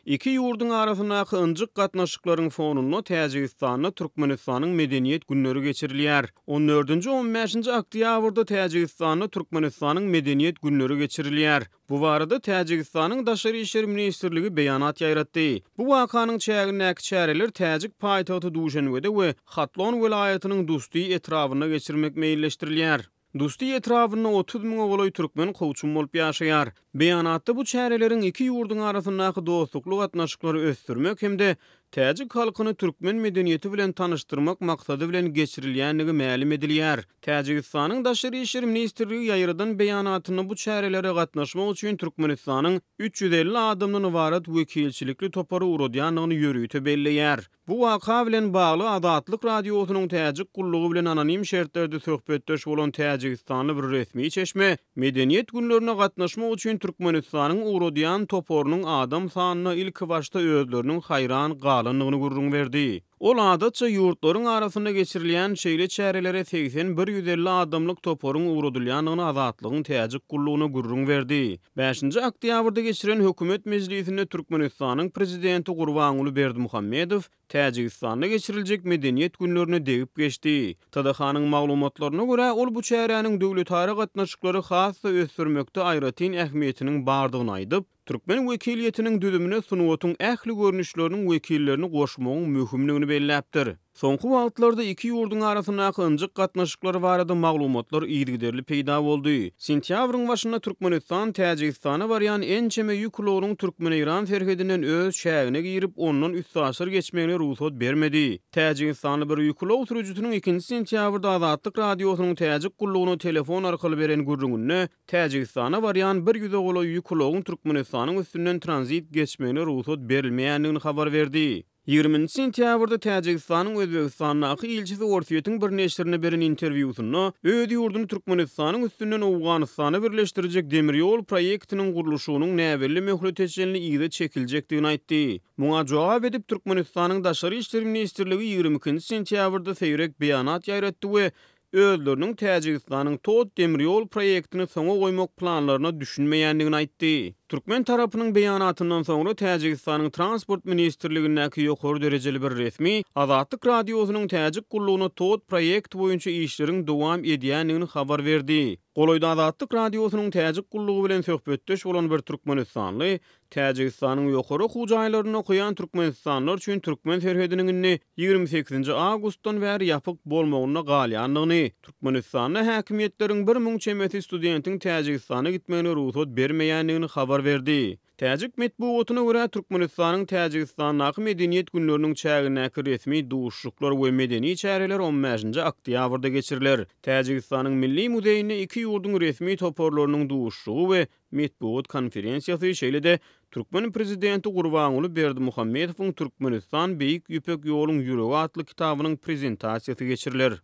Iki ýurduň arasyndaky ynjyk gatnaşyklaryň fonunda Täjigistanda Türkmenistanyň Medeniýet günleri geçirilýär. On dördünji, on bäşinji oktýabrda Täjigistanda Türkmenistanyň Medeniýet günleri geçirilýär. Bu barada Täjigistanyň Daşary işler ministrligi beýanat ýaýratdy. Bu wakanyň çägindäki çäreler täjik paýtagty Duşenbede we Hatlon welaýatynyň Dusti etrabynda geçirmek meýilleşdirilýär. Dusti etrabynda 30 müňe golaý türkmen kowçum bolup ýaşaýar. Beýanatda bu çäreleriň iki ýurduň arasyndaky dostlukly gatnaşyklary ösdürmek hem-de täjik halkyny türkmen medeniýeti bilen tanyşdyrmak maksady bilen geçirilýändigi mälim edilýär. Täjigistanyň Daşary işler ministrligi ýaýradan beýanatynda bu çärelere gatnaşmak üçin Türkmenistanyň 350 adamdan ybarat wekilçilikli topary ugradýandygyny ýörite belleýär. Bu waka bilen bagly Azatlyk Radiosynyň Täjik gullugy bilen anonim şertlerde söhbetdeş bolan täjigistanly bir resmi çeşme Medeniýet günlerine gatnaşmak üçin Türkmenistanyň ugradýan toparynyň adam sanyna ilkibaşda özleriniň haýran galandygyny gürrüň berdi. Ol adatça ýurtlaryň arasynda geçirilýän şeýle çärelere 81 150 adamlyk toparyň ugradylýandygyny Azatlygyň Täjik gullugyna gürrüň berdi. Bäşinji oktýabrda geçiren hökümet mejlisinde Türkmenistanyň Prezidenti Gurbanguly Berdimuhamedow Täjigistanda geçiriljek Medeniýet günlerine degip geçdi. TDH-nyň maglumatlaryna görä, ol bu çäräniň döwletara gatnaşyklary has-da ösdürmekde aýratyn ähmiýetiniň bardygyny aýdyp, türkmen wekiliýetiniň düzümine sungatyň ähli görnüşleriniň wekillerini goşmagyň möhümdigini belläpdir. Soňky wagtlarda iki ýurduň arasyndaky ynjyk gatnaşyklar barada maglumatlar yzygiderli peýda boldy. Sentýabryň başynda Türkmenistan Täjigistana barýan ençeme ýük ulagynyň türkmen-eýran serhedinden öz çägine girip, ondan üstaşyr geçmegine rugsat bermedi. Täjigistanly bir ýük ulag sürüjisiniň ikinji sentýabrda Azatlyk Radiosynyň Täjik gullugyna telefon arkaly beren gürrüňinde Täjigistana barýan bir ýüze golaý ýük ulagyň Türkmenistanyň üstünden tranzit geçmegine rugsat berilmeýändigini habar berdi. Ýigriminji sentýabrda Täjigistanyň Özbegistandaky ilçisi Orsýetiň bir neşirine beren interwýusynda öz ýurduny Türkmenistanyň üstünden Owganystana birleşdirjek demir ýol proýektiniň gurluşygynyň näbelli möhlete çenli yza çekiljekdigini aýtdy. Muňa jogap edip, Türkmenistanyň Daşary işler ministrligi 22-nji sentýabrda seýrek beýanat ýaýratdy we özleriniň Täjigistanyň TOT demir ýol proýektini soňa goýmak planlaryna düşünmeýändigini aýtdy. Türkmen tarapynyň beýanatyndan soňra Täjigistanyň Transport ministrligindäki ýokary derejeli bir resmi Azatlyk Radiosynyň Täjik gullugyna TOT proýekti boýunça işleriň dowam edýändigini habar berdi. Golaýda Azatlyk Radiosynyň Täjik gullugy bilen söhbetdeş bolan bir türkmenistanly Täjigistanyň ýokary okuw jaýlarynda okaýan türkmenistanlylar üçin türkmen serhediniň indi 28-nji awgustdan bäri ýapyk bolmagynda galýandygyny, Türkmenistanda häkimiýetleriň 1000 çemesi studentiň Täjigistana gitmegine rugsat bermeýändigini habar berdi. Täjik metbugatyna görä, Türkmenistanyň Täjigistandaky Medeniýet günleriniň çägindäki resmi duşuşyklar we medeni çäreler on bäşinji oktýabrda geçiriler. Täjigistanyň Milli muzeýinde iki ýurduň resmi toparlarynyň duşuşygy we Metbugat konferensiýasy, şeýle-de türkmen prezidenti Gurbanguly Berdimuhamedowyň Türkmenistan, Beýik Ýüpek ýoluň ýüregi atly kitabynyň prezentasiýasy geçiriler.